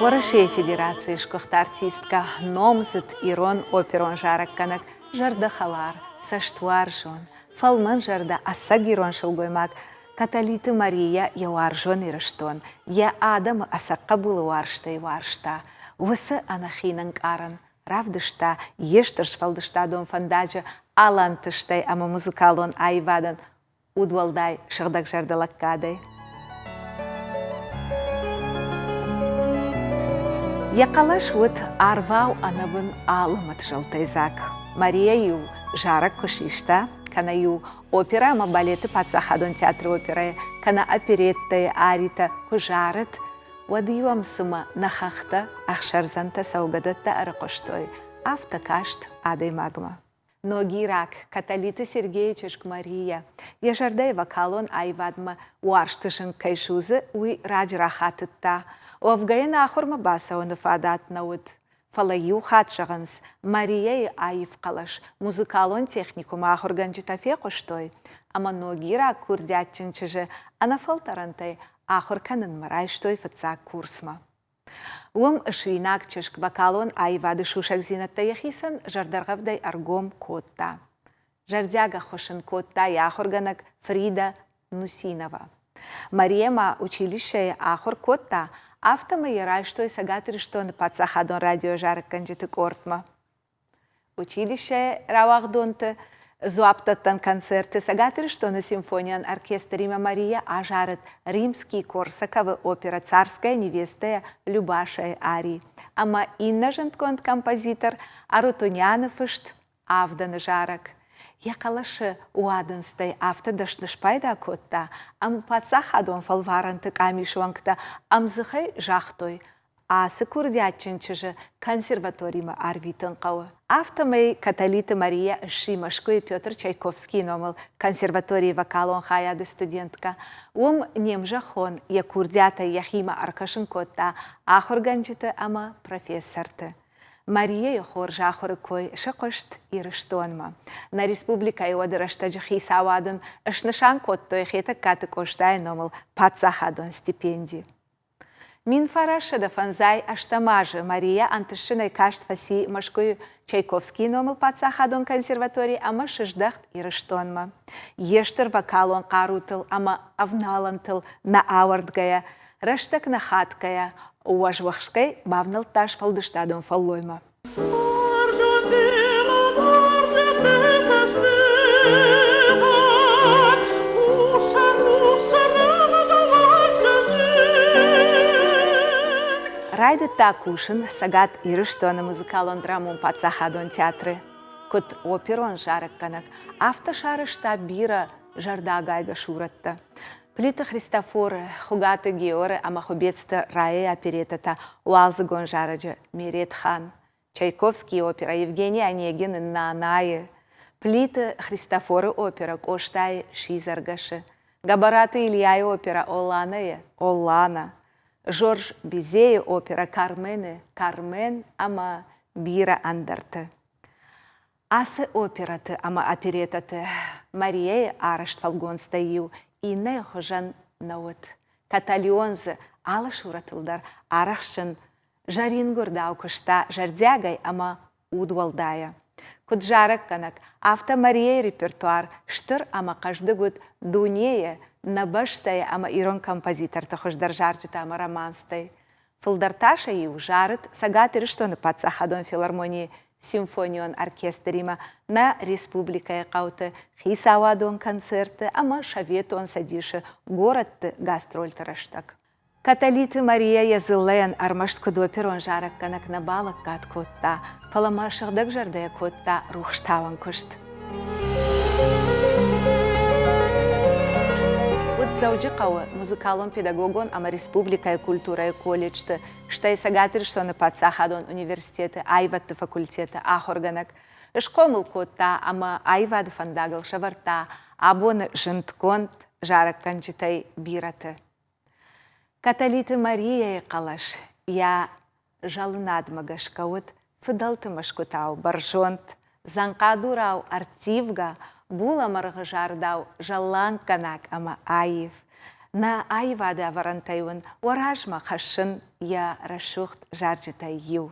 Уӕрӕсейы Федерацийы сгуыхт артисткӕ, номдзыд ирон оперон зарӕггӕнӕг, зӕрдӕхӕлар, цӕстуарзон, фӕлмӕнзӕрдӕ ӕцӕг ирон сылгоймаг Каталиты Мария йӕ уарзон Ирыстон, йӕ адӕмы ӕцӕг хъӕбулы уарзтӕй уарзта. Уыцы ӕнӕхин ӕнкъарӕн равдыста йе стыр сфӕлдыстадон фӕндаджы алӕнтыстӕй ӕмӕ музыкалон аивадӕн удуӕлдай сыгъдӕгзӕрдӕ лӕггадӕй. Йӕ хъӕлӕс уыд арвау ӕнӕбын алы мыд-зӕлтӕй дзаг. Мария-иу зарӕг куы систа, кӕнӕ-иу оперӕ ӕмӕ балеты паддзахадон театры оперӕйы кӕнӕ опереттӕйы аритӕ куы зарыд, уӕд-иу ӕм цыма нӕ хӕхтӕ, ӕхсӕрдзӕнтӕ, цӕугӕдӕттӕ ӕрыхъуыстой, афтӕ каст адӕймагмӕ. Ногираг Каталиты Сергейы чызг Мария йӕ зӕрдӕйы вокалон аивадмӕ уарзты зынг кӕй судзы, уый раджы рахатыдта. Уӕвгӕ йын ахуырмӕ бацӕуыны фадат нӕ уыд. Фӕлӕ иу хатт зӕгъынц, Марияйы аив хъӕлӕс музыкалон техникумы ахуыргӕнджытӕ фехъуыстой, ӕмӕ ногираг курдиатджын чызджы ӕнӕфӕлтӕрӕнтӕй ахуыр кӕнынмӕ райстой фыццаг курсмӕ. Уым суинаг чызг вокалон аивады сусӕгдзинӕдтӕ йӕхицӕн зӕрдӕргъӕвдӕй ӕргом кодта. Зӕрдиаг ӕххуыс ын кодта йӕ ахуыргӕнӕг Фрида Нусинова. Мария ма училищӕйы ахуыр кодта, афтӕмӕй йӕ райстой Цӕгат Ирыстоны паддзахадон радиозарӕггӕнджыты къордмӕ. Училищӕйы рауагъдонты дзуапдӕттӕн концерты Цӕгат Ирыстоны симфонион оркестримӕ Мария азарыд Римский-Корсаковы оперӕ «Царская невеста» Любашайы ари ӕмӕ иннӕ зындгонд композитор Арутюняны фыст «Авдӕны зарӕг». Йӕ хъӕлӕсы уадындзтӕй афтӕ дӕсны спайда кодта, ӕмӕ паддзахадон фӕлварӕнты къамисы уӕнгтӕ ӕмдзыхӕй загътой, Ацы курдиатджын чызджы консерваторимӕ арвитын хъӕуы. Афтӕмӕй Каталиты Мария сси Мӕскуыйы Петр Чайковскийы номыл консерваторийы вокалон хайады студенткӕ. Уым не мзӕххон йӕ курдиатӕй йӕхимӕ ӕркӕсын кодта ахуыргӕнджыты ӕмӕ профессорты. Марияйы хорз ахуыры кой сыхъуыст Ирыстонмӕ. Нӕ республикӕйы уӕды рӕстӕджы хицауад ын снысан кодтой Хетӕгкаты Къостайы номыл паддзахадон стипенди. 1905 ӕстӕм азы Мария ӕнтыстджынӕй каст фӕци Мӕскуыйы Чайковскийы номыл паддзахадон консерватори ӕмӕ сыздӕхт Ирыстонмӕ. Йе стыр вокалон хъарутыл ӕмӕ ӕвналӕнтыл нӕ ауӕрдгӕйӕ, рӕстӕг нӕ хатгӕйӕ, уӕзуӕхскӕй бавнӕлдта сфӕлдыстадон фӕллоймӕ. Райдыдта кусын Цӕгат Ирыстоны музыкалон-драмон паддзахадон театры. Куыд оперон зарӕггӕнӕг, афтӕ сарӕзта бирӕ зӕрдӕагайгӕ сурӕттӕ. Плиты Христофоры, Хуыгаты Георы ӕмӕ Хуыбецты Райӕйы опереттӕтӕ Уалдзыгон зарӕджы Меретхан, Чайковскийы оперӕ Евгений Онегины Нанайы, Плиты Христофоры оперӕ Къостайы Сидзӕргӕсы, Гӕбӕраты Ильяйы оперӕ Оллана-йы Оллана, Жорж Бизейы оперӕ Кармен-ы Кармен ӕмӕ бирӕ ӕндӕрты. Ацы оперӕты ӕмӕ опереттӕты Марияйы арӕзт фӕлгонцтӕй иу иннӕйы хуызӕн нӕ уыд. Каталион дзы алы сурӕтыл дӕр арӕхстджын зӕрингуырдау куыста зӕрдиагӕй ӕмӕ удуӕлдайӕ. Куыд зарӕггӕнӕг, афтӕ Марияйы репертуар стыр ӕмӕ хъӕздыг уыд дунейы, нӕ бӕстӕйы ӕмӕ ирон композиторты хуыздӕр зарджытӕ ӕмӕ романстӕй. Фылдӕр та сӕ-иу зарыд Цӕгат Ирыстоны паддзахадон филармонийы симфонион оркестримӕ нӕ республикӕйы хъӕуты хицауадон концертты ӕмӕ Советон Цӕдисы горӕтты гастрольты рӕстӕг. Каталиты Мария йӕ дзыллӕйӕн ӕрмӕст куыд оперон зарӕггӕнӕг нӕ балӕггад кодта, фӕлӕ ма сыгъдӕгзӕрдӕйӕ кодта рухстауӕн куыст. Уыд Дзӕуджыхъӕуы музыкалон-педагогон ӕмӕ республикӕйы культурӕйы колледжты, стӕй Цӕгат Ирыстоны паддзахадон университеты аивӕдты факультеты ахуыргӕнӕг. Схъомыл кодта ӕмӕ аивады фӕндагыл сӕвӕрдта абоны зындгонд зарӕггӕнджытӕй бирӕты. Каталиты Марияйы хъӕлӕс йӕ зӕлынадмӕ гӕсгӕ уыд фыдӕлты мӕсгуытау бӕрзонд, дзӕнхъадурау ӕрттивгӕ, булӕмӕргъы зардау зӕлланггӕнаг ӕмӕ аив. Нӕ аивады ӕвӕрӕнтӕй уын уӕ размӕ хӕссын йӕ рӕсугъд зарджытӕй иу.